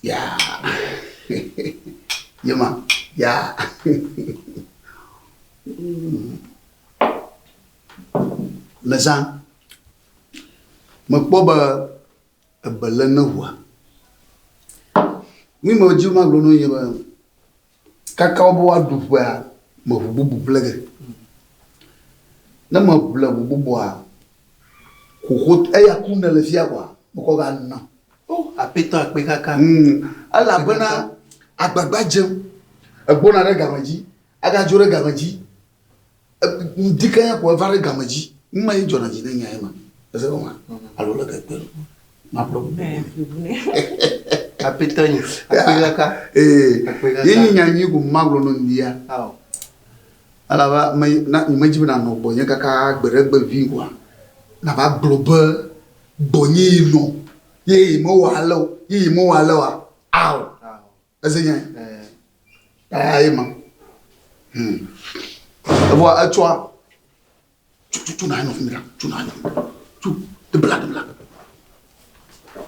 Ya. Yema. Ya. Mezã. Mekpɔ be ebe lé ne ʋua. Nu yi medzi be magblɔ na wo nye be, kaka wobe woaɖu ƒea, meʋu bubu ƒle ge. Ne meƒle ʋu bubua, xoxo eya kum nele fia kɔa, mekɔ va na. O, aƒetɔ akpe kaka. Mm, elabena agbagba dzem. Egbɔna ɖe game dzi, agadzo ɖe game dzi. Ŋdi kanya ko eva ɖe game dzi. Nu ma ye dzɔna dzi ne nya ye ma. Ese gɔmea? Alo leke kpe ɖo. Maƒle bubu nɛ. Aƒetɔ nyi, akpe kaka. Ee, Akpe kaka. ye nyi nya nyui ko magblɔ nɔ ŋdia. Ao. Elaba me na nyemedzi be nanɔ gbɔnye kaka gbe ɖe gbe vi oa. Nava gblɔ be gbɔnye ye nɔ ye ye mewɔ ale o, ye ye mewɔ ale oa. Ao. Ao. Eze nya. Ee. Aya ye ma. Hmm. Evɔ etsɔa tso tso tso na nɔ fi mi ɖa. Tso na nɔ. Tso debla debla.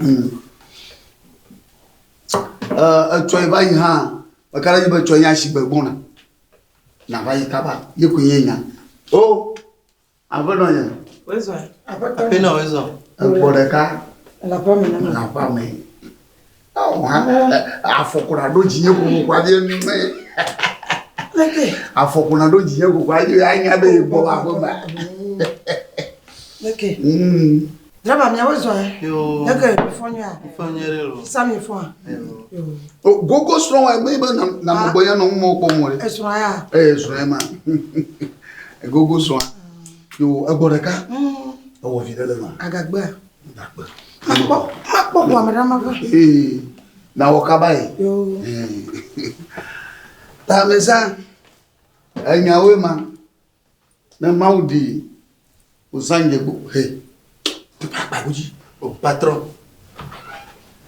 Hmm. Etsɔ yi va yi hã meka ɖe edzi be etsɔ nye asi gbe gbɔna. Nava yi kaba ye koe nye nya. O aƒenɔ nye. Wezɔe. Aƒenɔ wezɔ. Egbɔ ɖeka. Le aƒea me na. Le aƒea me. Afɔku na ɖo dzinye kokoko avi ŋmɛ. Leke. Afɔku na ɖo dzinye kokoko avi anya be yegbɔ va aƒe me. Leke. Mm. Draba miawo zɔe. Yo. Leke mi fɔ nyuia. Mi fɔ nyuie ɖe lo. Sa mi fɔa. Yo. O gogo srɔ̃ wa ebe be na na mo gbɔ ya nɔ ŋumɔ kpɔ mo ɖe. Esrɔ̃ ya. Ee srɔ̃ ya ma. Gogo srɔ̃. Yo egbɔ ɖeka. Ewɔ vi ɖe le ma. Agagbea. Agagbe. Makpɔ makpɔ ʋua me ɖa ma va. Ee na wɔ kaba ye. Yo. Ta mesa enyawoe ma. Ne Mawu ɖi wòzã nye gbɔ he teƒe akpa godzi. O patron.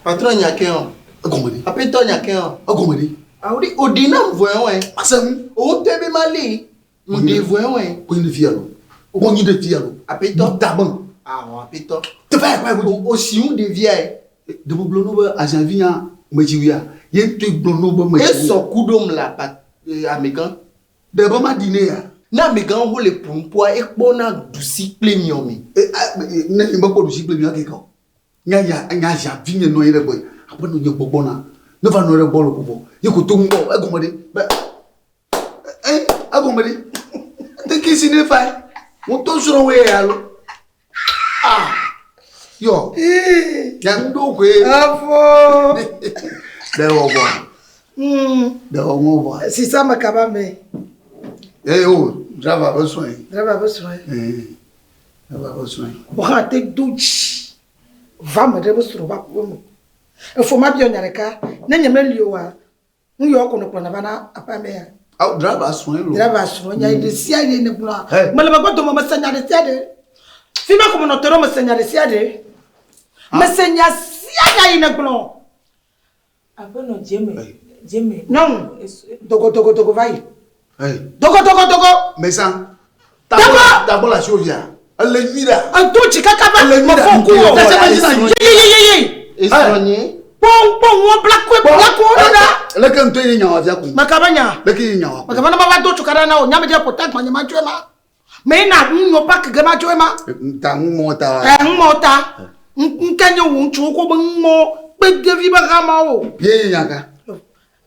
Patron nya ke o. Egɔme ɖi. Aƒetɔ nya ke o. Egɔme ɖi. Awo ɖi oɖi nam vɔe wɔe. Mase ŋu. O te be ma li. Ŋɖi vɔe wɔe. Kpɔnyi ɖe fia lo. Kpɔnyi ɖe fia lo. Aƒetɔ. Tabe. Awɔ aƒetɔ. Teƒe akpa godzi. O si ŋu ɖevia ye. Ɖe megblɔ no be azavi nya medziwuia. Ye ŋutɔe gblɔ no be medziwuia. Esɔ ku ɖom le apa amegã. Ɖe be maɖi nɛ ya. Ne amegãwo ho le ƒom ƒua, ekpɔna ɖusi kple miɔ me. E, a, e, ne nye mekpɔ ɖusi kple miɔ keke o. Nya ya, nya ya vi nye nɔ anyi ɖe gbɔnye. Aƒenɔ nye gbɔgbɔ na. Ne va nɔ ɖe gbɔ le ko vɔ. Ye ko to ŋu gbɔ, egɔme ɖe. Be, e, egɔme ɖe. Teke si ne fa. Ŋutɔ srɔ̃woe ya lo. Ah, yɔ. Nya ŋɖo koe. Afɔ. Ɖe wɔ vɔa. Ɖe wɔ ŋɔ vɔa. Sisa me kaba me. Ee o, driver be srɔ̃e. Driver be srɔ̃e. Ee, driver be srɔ̃e. Wò hã te do dzi va me ɖe be srɔ̃ va aƒe me. Efo ma biɔ nya ɖeka, ne nye meli oa, nu yawo ko nèkplɔna va na aƒea me ya. Awo driver srɔ̃e lo. Driver srɔ̃e nya ɖe sia ɖe nègblɔa. Hey. Mele megbe dome mese nya ɖe sia ɖe. Fi ma ko menɔ te ɖo mese nya ɖe sia ɖe. Mese nya sia nya yi nègblɔ. Aƒenɔ dzeme, dzeme. Nyɔnu, dogo dogo dogo va yi. Hey. Dogo dogo dogo. Mesa. Dogo. Tagbɔ le asiwò fia. Ele nyui ɖa. Edo dzi kaka va. Ele nyui ɖa. Mefɔ ŋku wò. Tese me dzi na yi. Yeyeyeye. Esrɔ̃ nye. Kpɔ kpɔ ŋuwɔ blakɔe blakɔe ɖo ɖa. Leke ŋutɔ ye nya wɔ fia ko. Meka be nya. Leke ye nya wɔ. Meka be ne mava do tsuka ɖa na wò. Nya me dze ƒo ta gbanye ma tsoe ma. Me na ŋu park ge ma tsoe ma. Ta ŋu mɔ ta. Ɛ ŋu mɔ ta. Ŋke nye wò ŋutsuwo ko be ŋu mɔ kpedevi be hamawo. Ye ye nya ka.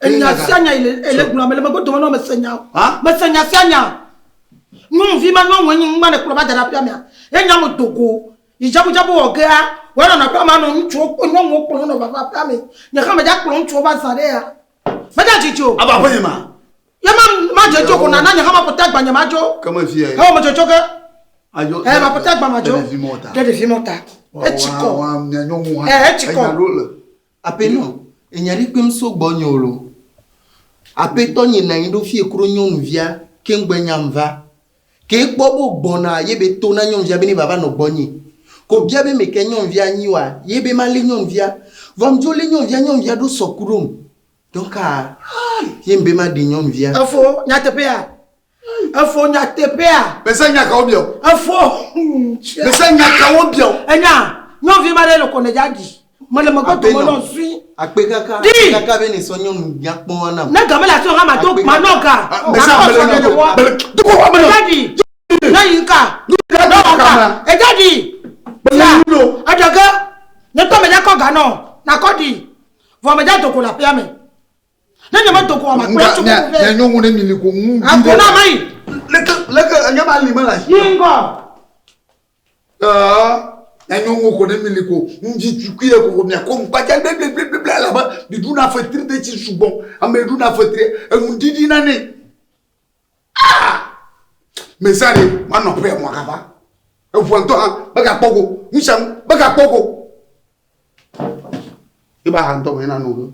Enya sia nya yi le ele gblɔ ame le megbe dome nɔ mese nya. Ha? Mese nya sia nya. Nyɔnuvi ma nyɔnu enyi ŋma ne kplɔ va da ɖe aƒea mea. Ye nya me dogo. Yi dzabudzabui wɔ gea, wòe nɔna aƒea me anɔ ŋutsuwo kple nyɔnuwo kplɔ nɔ vava aƒea me. Nye hã medza kplɔ ŋutsuwo va zã ɖe ya. Medza dzidzi o. Aba aƒe nye ma. Ye ma ma dzɔdzɔ ko nana nye hã ma ƒo ta gbanye ma dzo. Ke me fia ye. Ewɔ me dzɔdzɔ ke. Adzo. Ɛ ma ƒo ta gba ma dzo. Ɖe ɖevi mɔ ta. Ɖe ɖevi mɔ ta. Etsi kɔ. Wa mia nyɔnu hã. Ɛ etsi kɔ. Enya ɖo le. Aƒenɔ, enya ɖe kpem so gbɔ nye o lo. Aƒetɔ nye nɔ anyi ɖo fie ku ɖo nyɔnuvia keŋ gbɔ nyam va. Ke ekpɔ be wògbɔna ye be to na nyɔnuvia be ne va va nɔ gbɔnye. Ko bia be meke nyɔnuvia nyi oa, ye be malé nyɔnuvia. Vɔ ŋdzo lé nyɔnuvia, nyɔnuvia ɖo sɔ ku ɖom. Donc ye ŋbe maɖe nyɔnuvia. Efo nyateƒea. Efo nyateƒea. Mese nya kawo bia o. Efo. Mese nya kawo bia o. Enya, nyɔnuvi ma ɖe le ko ne dza ɖi. Mele megbe dome nɔ zui. Akpe kaka. Di. Kaka be ne sɔ nyɔnu nyakpɔ wa nam. Ne game le asi wò hã ma do ma nɔ ga. Mesa Makɔ mele sɔ nɔ ɖe wɔ. mele dukɔ wa mele. Eja di. Ne yi ŋka. Ne wɔ ŋka. Eja di. Mele Ya. nu lo. Eɖe ge. Nye tɔ me dza kɔ ga nɔ. Nakɔ di. Vɔ me dza do go le aƒea me. Ne nye me do go wa ma kplɔ tso Nga kuku mia vɛ. nyɔnu ne mi li ko ŋu. Ago na ma yi. Leke leke nye ma li me le asi. Yi ŋgɔ. Aa nyɔnuwo ko ne mi li ko ŋdzi tukui ɖe ko mia ko ŋkpadza blebleblebleble elabe mi ɖuna fetri detsi sugbɔ ame ɖuna fetri enu ɖiɖi na nɛ. Aa mesa ɖe manɔ ƒe mɔ kaba eʋua ŋutɔ hã megakpɔ go nusianu megakpɔ go. Eba ha ŋutɔ me na no ge.